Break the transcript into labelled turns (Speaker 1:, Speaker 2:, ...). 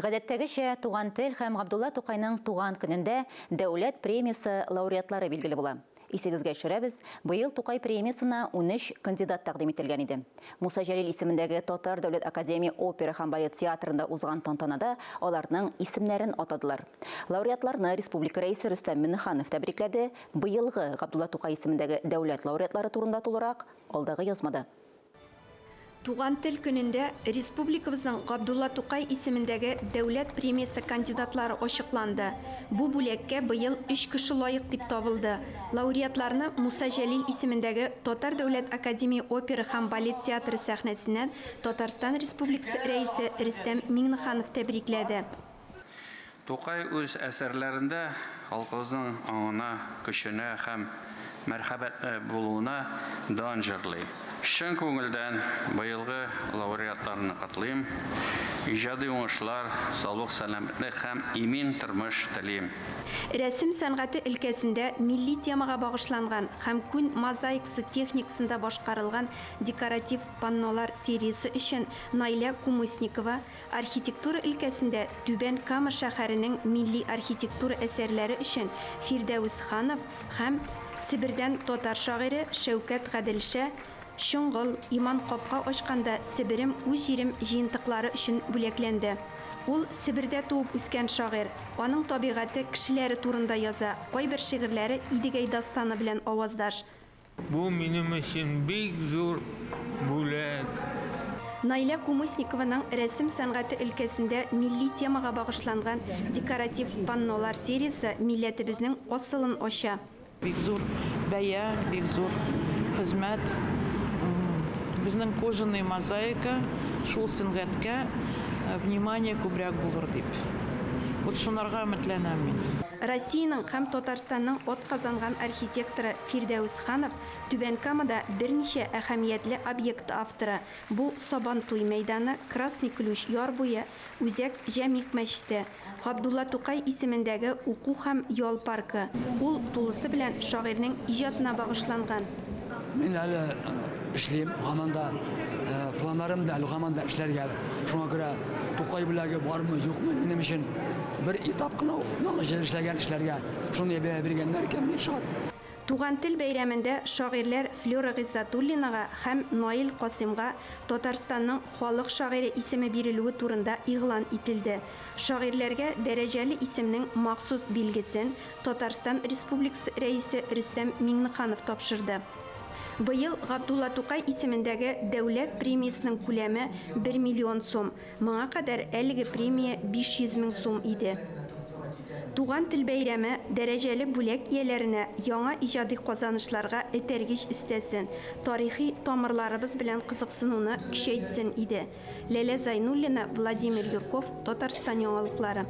Speaker 1: Гадәттәгечә, Туган тел һәм Габдулла Тукайның туган көнендә Дәүләт премиясе лауреатлары билгеле була. Исегезгә төшерәбез, быел Тукай премиясенә 13 кандидат тәкъдим ителгән иде. Муса Җәлил исемендәге Татар дәүләт академия опера һәм балет театрында узган тантанада аларның исемнәрен атадылар. Лауреатларны республика Рәисе Рөстәм Миңнеханов тәбрикләде. Быелгы Габдулла Тукай исемендәге дәүләт лауреатлары турында тулырак, алдагы язмада.
Speaker 2: Туган тел көнендә республикабызның Габдулла Тукай исемендәге Дәүләт премиясе кандидатлары ачыкланды. Бу бүләккә быел өч кеше лаек дип табылды. Лауреатларны Муса Җәлил исемендәге Татар дәүләт академия опера һәм балет театры сәхнәсеннән Татарстан Республикасы Рәисе Рөстәм Миңнеханов тәбрикләде.
Speaker 3: Тукай үз әсәрләрендә халкыбызның аңына, көченә һәм мәрхәмәтле булуына дан җырлый. Чын күңелдән быелгы лауреатларны котлыйм, иҗади уңышлар, саулык-сәламәтлек һәм имин тормыш телим.
Speaker 2: Рәсем сәнгате өлкәсендә милли темага багышланган һәм күн мозаикасы техникасында башкарылган декоратив паннолар сериясе өчен Наилә Кумысникова, Архитектура өлкәсендә Түбән Кама шәһәренең милли архитектура әсәрләре өчен Фирдәвес Ханов һәм Себердән татар шагыйре Шәүкәт Гаделша Чоңгыл, Иман капка ачканда Себерем, үз җирем җыентыклары өчен бүләкләнде. Ул Себердә туып үскән шагыйрь. Аның табигате, кешеләре турында яза, кайбер шигырьләре Идегәй дастаны белән аваздаш.
Speaker 4: Бу минем өчен бик зур бүләк.
Speaker 2: Наилә Кумысникованың рәсем сәнгате өлкәсендә милли темага багышланган декоратив паннолар сериясе милләтебезнең асылын ача.
Speaker 5: Бик зур бәя, бик зур хезмәт. Безнең кожаный мозаика шул сөнгатькә внимание күбрәк булыр дип. Вот шунарга өметләнәм мин.
Speaker 2: Россиянең һәм Татарстанның атказанган архитекторы Фирдәвес Ханов Түбән Камада берничә әһәмиятле объект авторы, бу Сабантуй мәйданы, Красный Ключ яр буе, Үзәк Җәмигъ мәчете, Габдулла Тукай исемендәге уку һәм ял паркы. Ул тулысы белән шагыйрьнең иҗатына багышланган.
Speaker 6: Мин әле эшлим, һаман да планнарым да әле һаман да эшләргә. Шуңа күрә Тукай бүләге бармы, юкмы, минем өчен бер этап кына ул. Моның өчен эшләгән эшләргә шундый бәя биргәннәр икән, мин шат.
Speaker 2: Туган тел бәйрәмендә шагыйрьләр Флера Гыйззәтуллинага һәм Наил Касыймга Татарстанның халык шагыйре исеме бирелүе турында игълан ителде. Шагыйрьләргә дәрәҗәле исемнең махсус билгесен Татарстан Республикасы Рәисе Рөстәм Миңнеханов тапшырды. Быел Габдулла Тукай исемендәге Дәүләт премиясенең күләме бер миллион сум. Моңа кадәр әлеге премия 500 мең сум иде. Туган тел бәйрәме дәрәҗәле бүләк ияләренә яңа иҗади казанышларга этәргеч өстәсен, тарихи тамырларыбыз белән кызыксынуны көчәйтсен иде. Ләлә Зайнуллина, Владимир Юрков, Татарстан яңалыклары.